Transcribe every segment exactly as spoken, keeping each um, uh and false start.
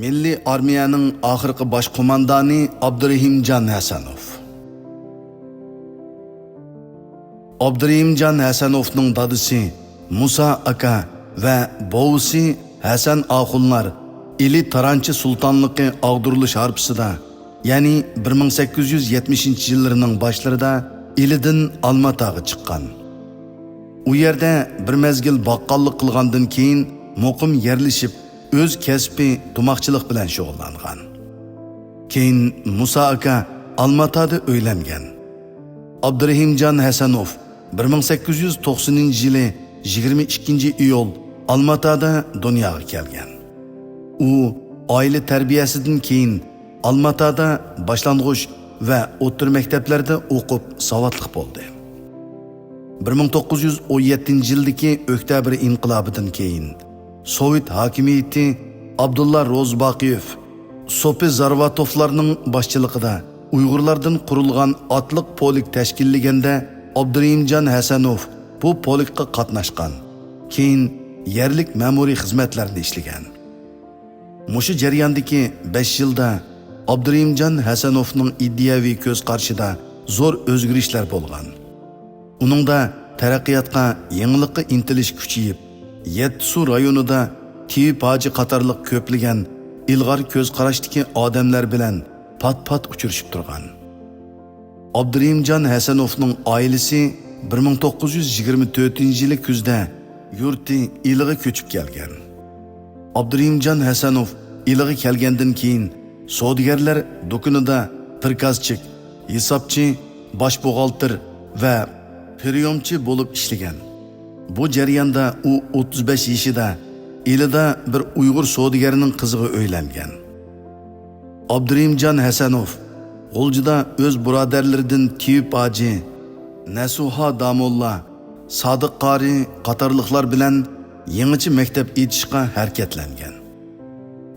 مىللىي ئارمىيەنىڭ ئاخىرقى باش قوماندانى ئابدۇرېھىمجان ھەسەنوف. ئابدۇرېھىمجان ھەسەنوفنىڭ دادىسى مۇسا ئاكا ۋە بوۋىسى ھەسەن ئاخۇنلار ئىلى تارانچى سۇلتانلىقى ئاغدۇرۇلۇش ھارپىسىدا، يەنى بىر مىڭ سەككىز يۈز يەتمىشىنچى يىللىرىنىڭ باشلىرىدا ئىلىدىن ئالماتاغا چىققان. ئۇ يەردە بىر مەزگىل باققانلىق قىلغاندىن كېيىن، مۇقىم يەرلىشىپ، ئۆز كەسپى تۇماقچىلىق بىلەن شۇغۇللانغان. كېيىن مۇسا ئاكا ئالماتادا ئۆيلەنگەن. ئابدۇرېھىمجان ھەسەنوف بىر مىڭ سەككىز يۈز توقسىنىنچى يىلى يىگىرمە ئىككىنچى ئىيۇل ئالماتادا دۇنياغا كەلگەن. ئۇ ئائىلە تەربىيەسىدىن كېيىن ئالماتادا باشلانغۇچ ۋە ئوتتۇرا مەكتەپلەردە ئوقۇپ ساۋاتلىق بولدى. بىر مىڭ توققۇز يۈز ئون يەتتىنچى يىلدىكى ئۆكتەبىر ئىنقىلابىدىن كېيىن، سوۋېت ھاكىمىيىتى ئابدۇللا روزىباقىيېف، سوپى زارۋاتوفلارنىڭ باشچىلىقىدا ئۇيغۇرلاردىن قۇرۇلغان ئاتلىق پولك تەشكىللىگەندە، ئابدۇرېھىمجان ھەسەنوف بۇ پولكقا قاتناشقان. كېيىن يەرلىك مەمۇرىي خىزمەتلەردە ئىشلىگەن. مۇشۇ جەرياندىكى بەش يىلدا ئابدۇرېھىمجان ھەسەنوفنىڭ ئىدىيەۋى كۆز قارىشىدا زور ئۆزگىرىشلەر بولغان. ئۇنىڭدا تەرەققىياتقا، يېڭىلىققا ئىنتىلىش كۈچىيىپ، يەتتىسۇ رايونىدا تېۋىپ ھاجى قاتارلىق كۆپلىگەن ئىلغار كۆز قاراشتىكى ئادەملەر بىلەن پات-پات ئۇچرىشىپ تۇرغان. ئابدۇرېھىمجان ھەسەنوفنىڭ ئائىلىسى بىر مىڭ توققۇز يۈز يىگىرمە تۆتىنچى يىلى كۈزدە يۇرتى ئىلىغا كۆچۈپ كەلگەن. ئابدۇرېھىمجان ھەسەنوف ئىلىغا كەلگەندىن كېيىن، سودىگەرلەر دۇكىنىدا پىركازچىك، ھېسابچى، باش بوغالتىر ۋە پرىيومچى بولۇپ ئىشلىگەن. بۇ جەرياندا ئۇ ئوتتۇز بەش يېشىدا ئىلىدا بىر ئۇيغۇر سودىگەرنىڭ قىزىغا ئۆيلەنگەن. ئابدۇرېھىمجان ھەسەنوف غۇلجىدا ئۆز بۇرادەرلىرىدىن تېۋىپ ھاجى، نەسۇھا داموللا، سادىق قارى قاتارلىقلار بىلەن يېڭىچە مەكتەپ ئېچىشقا ھەرىكەتلەنگەن.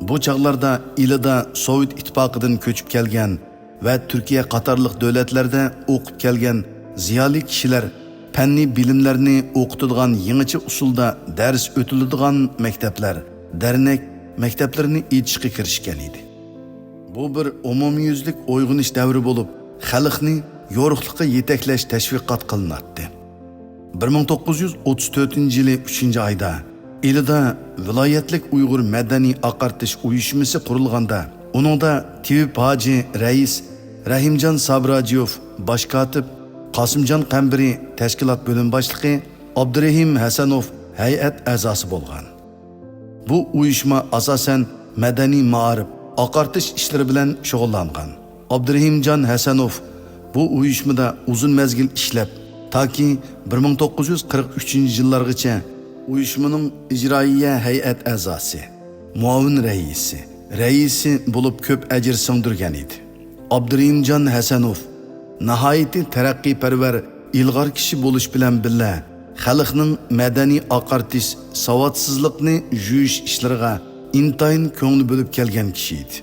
بۇ چاغلاردا ئىلىدا سوۋېت ئىتتىپاقىدىن كۆچۈپ كەلگەن ۋە تۈركىيە قاتارلىق دۆلەتلەردە ئوقۇپ كەلگەن زىيالىي كىشىلەر پەننىي بىلىملەرنى ئوقۇتىدىغان يېڭىچە ئۇسۇلدا دەرس ئۆتۈلىدىغان مەكتەپلەر، دەرنەك مەكتەپلىرىنى ئېچىشقا كىرىشكەن ئىدى. بۇ بىر ئومۇميۈزلۈك ئويغىنىش دەۋرى بولۇپ، خەلقنى يورۇقلۇققا يېتەكلەش تەشۋىقات قىلىناتتى. بىر مىڭ توققۇز يۈز ئوتتۇز تۆتىنچى يىلى ئۈچىنچى ئايدا ئىلىدا ۋىلايەتلىك ئۇيغۇر مەدەنىي ئاقارتىش ئۇيۇشمىسى قۇرۇلغاندا، ئۇنىڭدا تېۋىپ ھاجى رەئىس، رەھىمجان سابراجىيوف باش كاتىپ، قاسىمجان قەمبىرى تەشكىلات بۆلۈم باشلىقى، ئابدۇرېھىم ھەسەنوف ھەيئەت ئەزاسى بولغان. بۇ ئۇيۇشما ئاساسەن مەدەنىي مائارىپ، ئاقارتىش ئىشلىرى بىلەن شۇغۇللانغان. ئابدۇرېھىمجان ھەسەنوف بۇ ئۇيۇشمىدا ئۇزۇن مەزگىل ئىشلەپ، تاكى بىر مىڭ توققۇز يۈز قىرىق ئۈچىنچى يىللارغىچە ئۇيۇشمىنىڭ ئىجرائىيە ھەيئەت ئەزاسى، مۇئاۋىن رەئىسى، رەئىسى بولۇپ كۆپ ئەجىر سىڭدۈرگەن ئىدى. ئابدۇرېھىمجان ھەسەنوف ناھايىتى تەرەققىيپەرۋەر، ئىلغار كىشى بولۇش بىلەن بىللە، خەلقنىڭ مەدەنىي ئاقارتىش، ساۋاتسىزلىقنى يۇيۇش ئىشلىرىغا ئىنتايىن كۆڭلى بۆلۈپ كەلگەن كىشى ئىدى.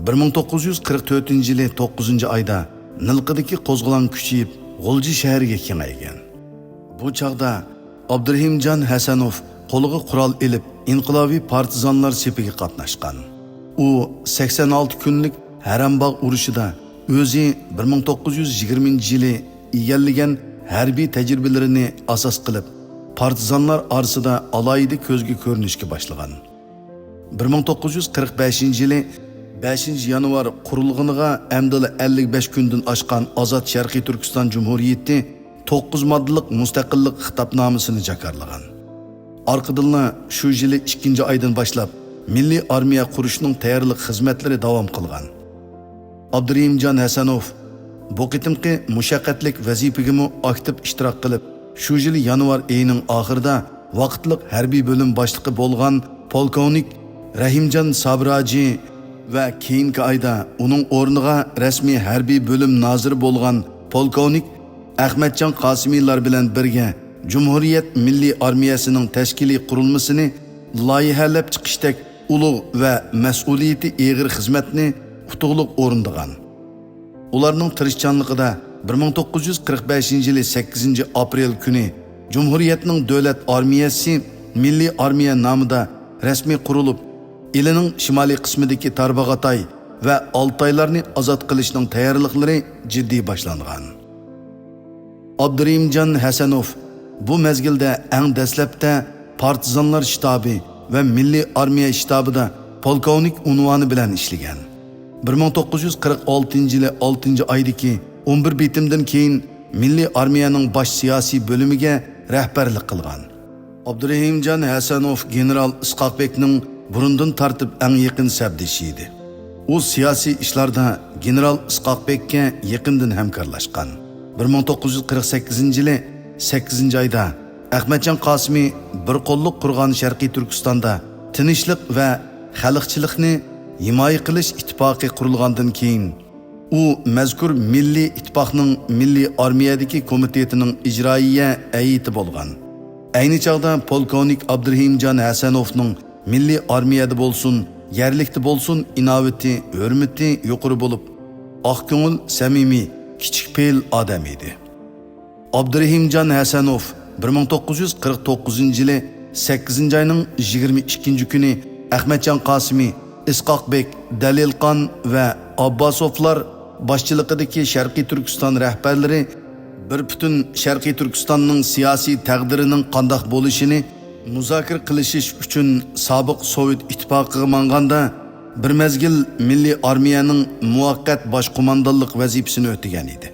بىر مىڭ توققۇز يۈز قىرىق تۆتىنچى يىلى توققۇزىنچى ئايدا نىلقىدىكى قوزغىلاڭ كۈچىيىپ، غۇلجا شەھىرىگە كېڭەيگەن. بۇ چاغدا ئابدۇرېھىمجان ھەسەنوف قولىغا قورال ئېلىپ، ئىنقىلابىي پارتىزانلار سېپىگە قاتناشقان. ئۇ سەكسەن ئالتە كۈنلۈك ھەرەمباغ ئۇرۇشىدا ئۆزى بىر مىڭ توققۇز يۈز يىگىرمىنچى يىلى ئىگىلىگەن ھەربىي تەجرىبىلىرىنى ئاساس قىلىپ، پارتىزانلار ئارىسىدا ئالاھىدە كۆزگە كۆرۈنۈشكە باشلىغان. بىر مىڭ توققۇز يۈز قىرىق بەشىنچى يىلى بەشىنچى يانۋار قۇرۇلغىنىغا ئەمدىلا ئەللىك بەش كۈندىن ئاشقان ئازاد شەرقىي تۈركىستان جۇمھۇرىيىتى توققۇز ماددىلىق مۇستەقىللىق خىتابنامىسىنى جاكارلىغان. ئارقىدىنلا شۇ يىلى ئىككىنچى ئايدىن باشلاپ مىللىي ئارمىيە قۇرۇشنىڭ تەييارلىق خىزمەتلىرى داۋام قىلغان. ئابدۇرېھىمجان ھەسەنوف بۇ قېتىمقى مۇشەققەتلىك ۋەزىپىگىمۇ ئاكتىپ ئىشتىراك قىلىپ، شۇ يىلى يانۋار ئېيىنىڭ ئاخىرىدا ۋاقىتلىق ھەربىي بۆلۈم باشلىقى بولغان پولكوۋنىك رەھىمجان سابراجى ۋە كېيىنكى ئايدا ئۇنىڭ ئورنىغا رەسمىي ھەربىي بۆلۈم نازىرى بولغان پولكوۋنىك ئەخمەتجان قاسىمىلار بىلەن بىرگە جۇمھۇرىيەت مىللىي ئارمىيەسىنىڭ تەشكىلىي قۇرۇلمىسىنى لايىھەلەپ چىقىشتەك ئۇلۇغ ۋە مەسئۇلىيىتى ئېغىر خىزمەتنى ئۇتۇقلۇق ئورۇندىغان. ئۇلارنىڭ تىرىشچانلىقىدا بىر مىڭ توققۇز يۈز قىرىق بەشىنچى يىلى سەككىزىنچى ئاپرېل كۈنى جۇمھۇرىيەتنىڭ دۆلەت ئارمىيەسى مىللىي ئارمىيە نامىدا رەسمىي قۇرۇلۇپ، ئىلىنىڭ شىمالىي قىسمىدىكى تارباغاتاي ۋە ئالتايلارنى ئازاد قىلىشنىڭ تەييارلىقلىرى جىددىي باشلانغان. ئابدۇرېھىمجان ھەسەنوف بۇ مەزگىلدە ئەڭ دەسلەپتە پارتىزانلار شتابى ۋە مىللىي ئارمىيە شتابىدا پولكوۋنىك ئۇنۋانى بىلەن ئىشلىگەن. بىر مىڭ توققۇز يۈز قىرىق ئالتىنچى يىلى ئالتىنچى ئايدىكى ئون بىر بېتىمدىن كېيىن مىللىي ئارمىيەنىڭ باش سىياسىي بۆلۈمىگە رەھبەرلىك قىلغان. ئابدۇرېھىمجان ھەسەنوف گېنېرال ئىسقاقبېكنىڭ بۇرۇندىن تارتىپ ئەڭ يېقىن سەپدىشى ئىدى. ئۇ سىياسىي ئىشلاردا گېنېرال ئىسقاقبېككە يېقىندىن ھەمكارلاشقان. بىر مىڭ توققۇز يۈز قىرىق سەككىزىنچى يىلى سەككىزىنچى ئايدا ئەخمەتجان قاسىمى بىر قوللۇق قۇرغان شەرقىي تۈركىستاندا تىنچلىق ۋە خەلقچىلىقنى ھىمايە قىلىش ئىتتىپاقى قۇرۇلغاندىن كېيىن، ئۇ مەزكۇر مىللىي ئىتتىپاقنىڭ مىللىي ئارمىيەدىكى كومىتېتىنىڭ ئىجرائىيە ھەيئىتى بولغان. ئەينى چاغدا پولكوۋنىك ئابدۇرېھىمجان ھەسەنوفنىڭ مىللىي ئارمىيەدە بولسۇن، يەرلىكتە بولسۇن ئىناۋىتى، ھۆرمىتى يۇقىرى بولۇپ، ئاق كۆڭۈل، سەمىمىي، كىچىك پېئىل ئادەم ئىدى. ئابدۇرېھىمجان ھەسەنوف بىر مىڭ توققۇز يۈز قىرىق توققۇزىنچى يىلى سەككىزىنچى ئاينىڭ يىگىرمە ئىككىنچى كۈنى ئەخمەتجان قاسىمى، ئىسقاق بەگ، دەلىل قان ۋە ئابباسوفلار باشچىلىقىدىكى شەرقىي تۈركىستان رەھبەرلىرى بىر پۈتۈن شەرقىي تۈركىستاننىڭ سىياسىي تەقدىرىنىڭ قانداق بولۇشىنى مۇزاكىرە قىلىشىش ئۈچۈن سابىق سوۋېت ئىتتىپاقىغا ماڭغاندا، بىر مەزگىل مىللىي ئارمىيەنىڭ مۇۋەققەت باش قوماندانلىق ۋەزىپىسىنى ئۆتىگەن ئىدى.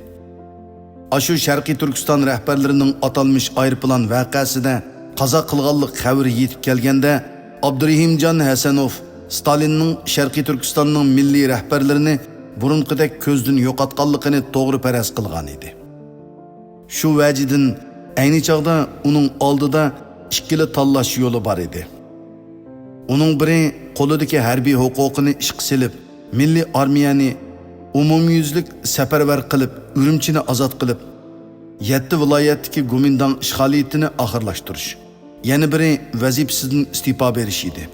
ئاشۇ شەرقىي تۈركىستان رەھبەرلىرىنىڭ ئاتالمىش ئايروپىلان ۋەقەسىدە قازا قىلغانلىق خەۋىرى يېتىپ كەلگەندە، ئابدۇرېھىمجان ھەسەنوف ستالىننىڭ شەرقىي تۈركىستاننىڭ مىللىي رەھبەرلىرىنى بۇرۇنقىدەك كۆزدىن يوقاتقانلىقىنى توغرا پەرەز قىلغان ئىدى. شۇ ۋەجىدىن ئەينى چاغدا ئۇنىڭ ئالدىدا ئىككىلا تاللاش يولى بار ئىدى. ئۇنىڭ بىرى قولىدىكى ھەربىي ھوقۇقىنى ئىشقا سېلىپ، مىللىي ئارمىيەنى ئومۇميۈزلۈك سەپەرۋەر قىلىپ، ئۈرۈمچىنى ئازاد قىلىپ، يەتتە ۋىلايەتتىكى گومىنداڭ ئىشغالىيىتىنى ئاخىرلاشتۇرۇش. يەنە بىرى ۋەزىپىسىدىن ئىستېپا بېرىش ئىدى.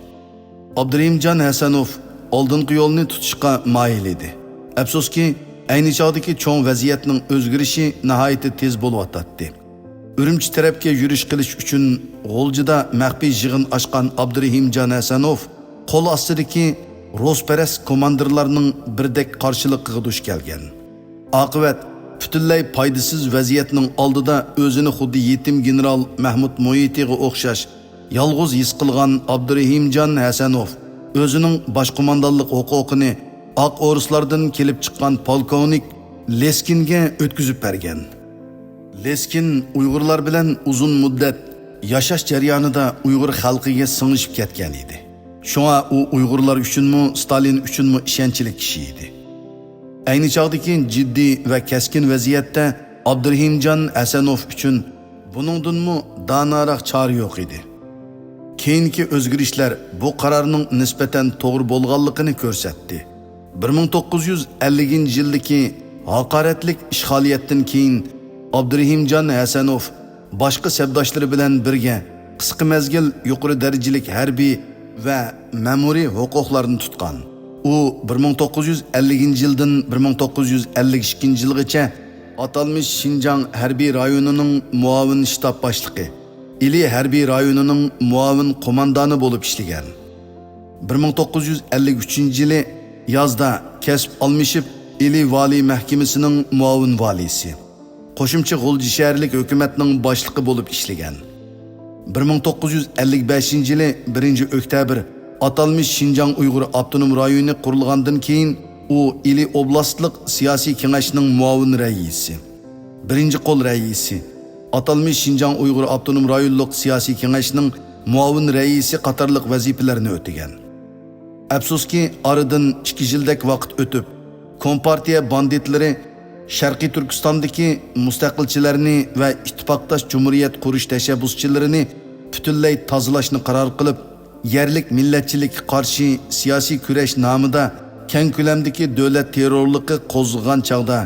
ئابدۇرېھىمجان ھەسەنوف ئالدىنقى يولنى تۇتۇشقا مايىل ئىدى. ئەپسۇسكى، ئەينى چاغدىكى چوڭ ۋەزىيەتنىڭ ئۆزگىرىشى ناھايىتى تېز بولۇۋاتاتتى. ئۈرۈمچى تەرەپكە يۈرۈش قىلىش ئۈچۈن غۇلجىدا مەخپىي يىغىن ئاچقان ئابدۇرېھىمجان ھەسەنوف قول ئاستىدىكى روسپەرەس كوماندىرلارنىڭ بىردەك قارشىلىقىغا دۇچ كەلگەن. ئاقىۋەت، پۈتۈنلەي پايدىسىز ۋەزىيەتنىڭ ئالدىدا ئۆزىنى خۇددى يېتىم گېنېرال مەھمۇت مۇھىتىغا ئوخشاش يالغۇز ھېس قىلغان ئابدۇرېھىمجان ھەسەنوف ئۆزىنىڭ باش قوماندانلىق ھوقۇقىنى ئاق ئورۇسلاردىن كېلىپ چىققان پولكوۋنىك لېسكىنگە ئۆتكۈزۈپ بەرگەن. لېسكىن ئۇيغۇرلار بىلەن ئۇزۇن مۇددەت ياشاش جەريانىدا ئۇيغۇر خەلقىگە سىڭىشىپ كەتكەن ئىدى. شۇڭا ئۇ ئۇيغۇرلار ئۈچۈنمۇ، ستالىن ئۈچۈنمۇ ئىشەنچلىك كىشى ئىدى. ئەينى چاغدىكى جىددىي ۋە كەسكىن ۋەزىيەتتە ئابدۇرېھىمجان ھەسەنوف ئۈچۈن بۇنىڭدىنمۇ داناراق چارە يوق ئىدى. كېيىنكى ئۆزگىرىشلەر بۇ قارارنىڭ نىسبەتەن توغرا بولغانلىقىنى كۆرسەتتى. بىر مىڭ توققۇز يۈز ئەللىكىنچى يىلدىكى ھاقارەتلىك ئىشغالىيەتتىن كېيىن ئابدۇرېھىمجان ھەسەنوف باشقا سەپداشلىرى بىلەن بىرگە قىسقا مەزگىل يۇقىرى دەرىجىلىك ھەربىي ۋە مەمۇرىي ھوقۇقلارنى تۇتقان. ئۇ بىر مىڭ توققۇز يۈز ئەللىكىنچى يىلدىن بىر مىڭ توققۇز يۈز ئەللىك ئىككىنچى يىلغىچە ئاتالمىش شىنجاڭ ھەربىي رايونىنىڭ مۇئاۋىن شتاب باشلىقى، ئىلى ھەربىي رايونىنىڭ مۇئاۋىن قوماندانى بولۇپ ئىشلىگەن. بىر مىڭ توققۇز يۈز ئەللىك ئۈچىنچى يىلى يازدا كەسىپ ئالمىشىپ، ئىلى ۋالىي مەھكىمىسىنىڭ مۇئاۋىن ۋالىيسى، قوشۇمچە غۇلجا شەھەرلىك ھۆكۈمەتنىڭ باشلىقى بولۇپ ئىشلىگەن. بىر مىڭ توققۇز يۈز ئەللىك بەشىنچى يىلى بىرىنچى ئۆكتەبىر ئاتالمىش شىنجاڭ ئۇيغۇر ئاپتونوم رايونى قۇرۇلغاندىن كېيىن، ئۇ ئىلى ئوبلاستلىق سىياسىي كېڭەشنىڭ مۇئاۋىن رەئىسى، بىرىنچى قول رەئىسى، ئاتالمىش شىنجاڭ ئۇيغۇر ئاپتونوم رايونلۇق سىياسىي كېڭەشنىڭ مۇئاۋىن رەئىسى قاتارلىق ۋەزىپىلەرنى ئۆتىگەن. ئەپسۇسكى، ئارىدىن ئىككى يىلدەك ۋاقىت ئۆتۈپ، كومپارتىيە باندىتلىرى شەرقىي تۈركىستاندىكى مۇستەقىلچىلەرنى ۋە ئىتتىپاقداش جۇمھۇرىيەت قۇرۇش تەشەببۇسچىلىرىنى پۈتۈنلەي تازىلاشنى قارار قىلىپ، يەرلىك مىللەتچىلىككە قارشى سىياسىي كۈرەش نامىدا كەڭ كۆلەمدىكى دۆلەت تېررورلۇقى قوزغىغان چاغدا،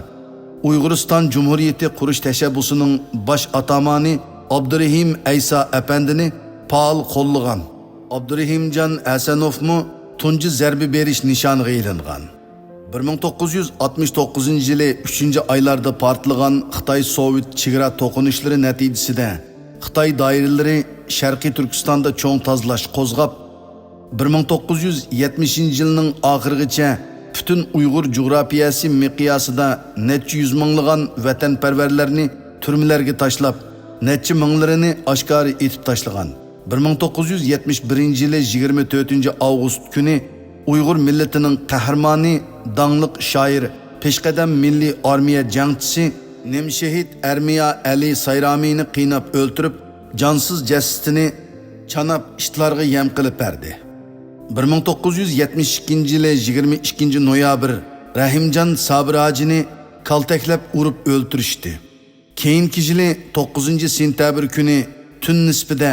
ئۇيغۇرىستان جۇمھۇرىيىتى قۇرۇش تەشەببۇسىنىڭ باش ئاتامانى ئابدۇرېھىم ئەيسا ئەپەندىنى پائال قوللىغان ئابدۇرېھىمجان ھەسەنوفمۇ تۇنجى زەربە بېرىش نىشانىغا ئېلىنغان. بىر مىڭ توققۇز يۈز ئاتمىش توققۇزىنچى يىلى ئۈچىنچى ئايلاردا پارتلىغان خىتاي سوۋېت چېگرا توقۇنۇشلىرى نەتىجىسىدە، خىتاي دائىرىلىرى شەرقىي تۈركىستاندا چوڭ تازىلاش قوزغاپ، بىر مىڭ توققۇز يۈز يەتمىشىنچى يىلنىڭ ئاخىرىغىچە پۈتۈن ئۇيغۇر جۇغراپىيەسى مىقياسىدا نەچچە يۈز مىڭلىغان ۋەتەنپەرۋەرلەرنى تۈرمىلەرگە تاشلاپ، نەچچە مىڭلىرىنى ئاشكارا ئېتىپ تاشلىغان. بىر مىڭ توققۇز يۈز يەتمىش بىرىنچى يىلى يىگىرمە تۆتىنچى ئاۋغۇست كۈنى ئۇيغۇر مىللىتىنىڭ قەھرىمانى، داڭلىق شائىر، پېشقەدەم مىللىي ئارمىيە جەڭچىسى، نىمشېھىت ئەرمىيا ئەلى سايرامىنى قىيناپ ئۆلتۈرۈپ، جانسىز جەسىتىنى چاناپ ئىتلارغا يەم قىلىپ بەردى. بىر مىڭ توققۇز يۈز يەتمىش ئىككىنچى يىلى يىگىرمە ئىككىنچى نويابىر رەھىمجان سابىر ھاجىنى كالتەكلەپ ئۇرۇپ ئۆلتۈرۈشتى. كېيىنكى يىلى توققۇزىنچى سېنتەبىر كۈنى تۈن نىسپىدە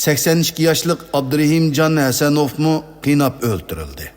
سەكسەن ئىككى ياشلىق ئابدۇرېھىمجان ھەسەنوفمۇ قىيناپ ئۆلتۈرۈلدى.